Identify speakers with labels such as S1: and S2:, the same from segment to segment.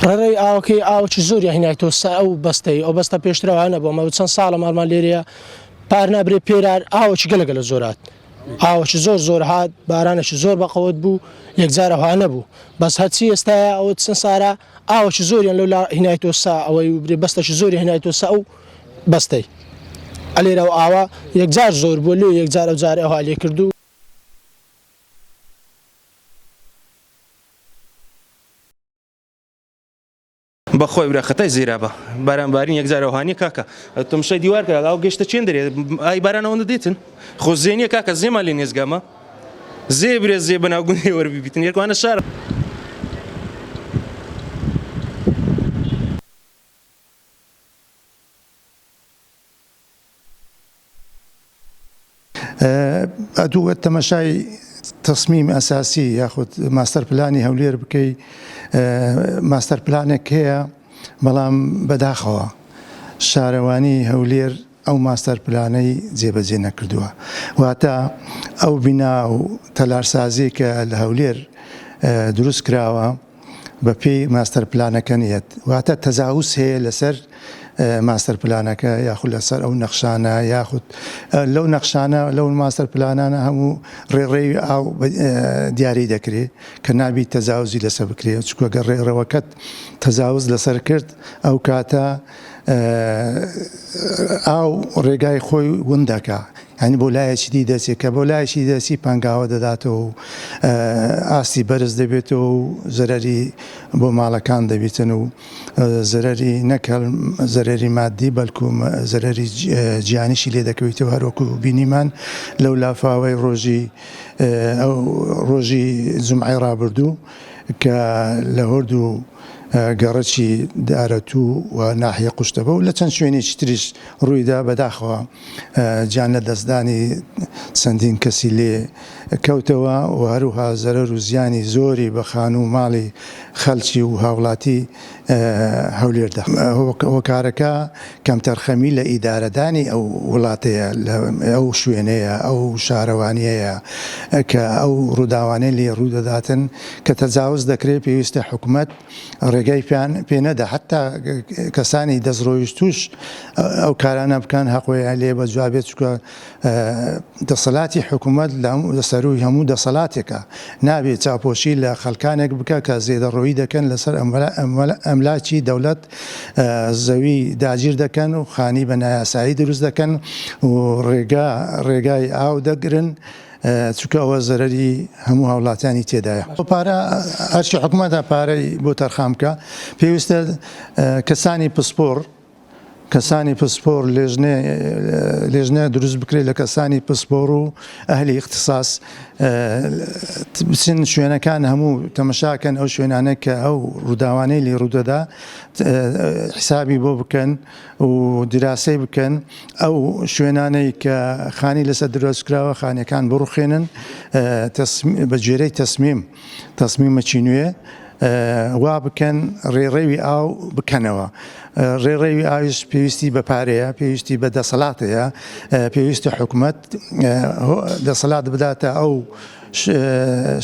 S1: ڕێڕەوی ئاوەکەی ئاوەکی زۆری هینایتەوە سە ئەو بەستەی ئەو بەستە پێشتر ئەوها نەبوو ئەمە چەند ساڵە ماڵمان لێرەیە پار نابرێ پێرار ئاوەکی گەلە گەلە زۆر هات ئاوەکی زۆر زۆر هات بارانێکی زۆر بەقەوەت بوو یەکجار ئەوها نەبوو بەس هەرچی ئێستاە ئەوە چەند سارە ئاوەکی زۆریان لەو لا هینایتەوە سە ئەوەی و برێ بەستەکی زۆری هینایتەوە سە ئەو بەستەی ئەلێرە و ئاوە یەکجار زۆر بووە لێ یەکجار ئەو جارە ئەوها لێ کردو.
S2: بەخوای برا خەتای زێرابە باران بارین یەکجار ئەوها نیە کاکە تەمشای دیوار کە ئاو گەشتە چێن دەرێ ئای باران ئەوەندە دێتن خۆ زێ نیە کاکە زێمان لێ نێزگامە زێ برێ زێ بەناو گوندێ وەربیتن یەکوانە شار
S3: ئەتوو تەمەشای تەسمیم ئەساسی یاخود ماستەر پلانی هەولێر بکەی ماستەر پلانێک هەیە بەڵام بەداخەوە شارەوانی هەولێر ئەو ماستەر پلانەی جێبەجێ نەکردووە واتە ئەو بینا و تەلارسازی کە لە هەولێر دروست کراوە بە پێی ماستەر پلانەکە نییە واتە تەجاوز هەیە لەسەر ماستەر پلانەکە یاخود لەسەر ئەو نەخشانە یاخود لەو نەخشانە لەو ماستەر پلانانە هەموو ڕێڕەوی ئاو دیاری دەکرێت کە نابی تەجاوزی لەسەر بکرێت چونکە گەر ڕێڕەوەکەت تەجاوز لەسەر کرد ئەو کاتە ئاو ڕێگای خۆی ون دەکا یانی بۆ لایەکی دی دەچێت کە بۆ لایەکی دەچی پەنگاوە دەداتەوە و ئاستی بەرز دەبێتەوە و زەرەری بۆ ماڵەکان دەبیتن و زەرەری نەک هەر زەرەری مادی بەلکو زەرەری گیانیشی لێ دەکەویتەوە هەروەکو بینیمان لەو لافاوەی ڕۆژی ئەو ڕۆژی جومعەی ڕابردوو کە لە هۆردوو گەڕەکی دارەتوو و ناحیە قوشتەپە و لە چەند شوێنێکی تریش ڕوویدا، بەداخەوە گیان لەدەستدانی چەندین کەسی لێ کەوتەوە و هەروها زەرەر و زیانی زۆری بە خانوو و ماڵی خەلکی و هاوڵاتی هەولێر دا. هۆکارەکە کەمتەرخەمی لە ئیدارەدانی ئەو وڵاتەیە، ئەو شوێنەیە، ئەو شارەوانییەیە کە ئەو ڕووداوانەی لێ ڕوودەداتن کە تەجاوز دەکرێت پێویستە حکومەت ڕێگای پێیان پێ نەدا حەتا کەسانی دەستڕۆیشتووش ئەو کارانە بکەن هەقۆیان لێ بە جوابێت چونکە دەسەلاتی حکوومەت لە سەرووی هەموو دەسەلاتێکە نابێت چاپۆشی لە خەلکانێک بکە کە زێدەڕۆیی دەکەن لەسەر ئەملاکی دەولەت زەوی داگیر دەکەن و خانی بە نایاسایی دروست دەکەن و ڕێگا ڕێگای ئاو دەگرن چونکە ئەوە زەرەری هەموو هاوڵاتیانی تێدایە. پارە هەرچی حکومەتە پارەی بۆ تەرخان بکە پێویستە کەسانی پسپۆڕ کەسانی پسپۆر لێژنە دروست بکرێت لە کەسانی پسپۆر و ئەهلی اختصاص بچن شوێنەکان هەموو تەمەشاکەن ئەو شوێنانە کە ئەو ڕووداوانەی لێ ڕوودەدا حسابی بۆ بکەن و دیراسەی بکەن ئەو شوێنانەی کە خانی لەسەر دروستکراوە خانیەکان بڕوخێنن بە گوێرەی تەسمیم تەسمیمەکی نوێ وا بکەن ڕێڕەوی ئاو بکەنەوە ڕێڕەوی ئاویش پێویستی بە پارەیە پێویستی بە دەسەڵاتەیە پێویستە حکومەت دەسەڵات بداتە ئەو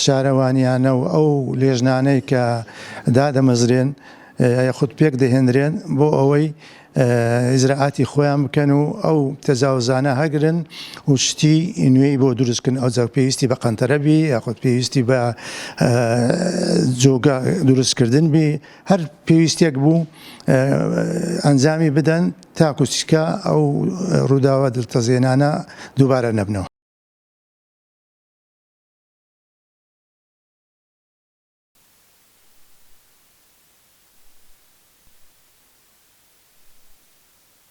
S3: شارەوانیانە و ئەو لێژنانەی کە دادەمەزرێن یاخود پێک دەهێنرێن بۆ ئەوەی ئیجرائاتی خۆیان بکەن و ئەو تەجاوزانە هەگرن و شتی نوێی بۆ دروستکردن ئەوجا پێویستی بە قەنتەرە بی یاخود پێویستی بە جۆگە دروستکردن بی هەر پێویستێک بوو ئەنجامی بدەن تاکو چکە ئەو ڕووداوە دڵتەزێنانە دووبارە نەبنەوە.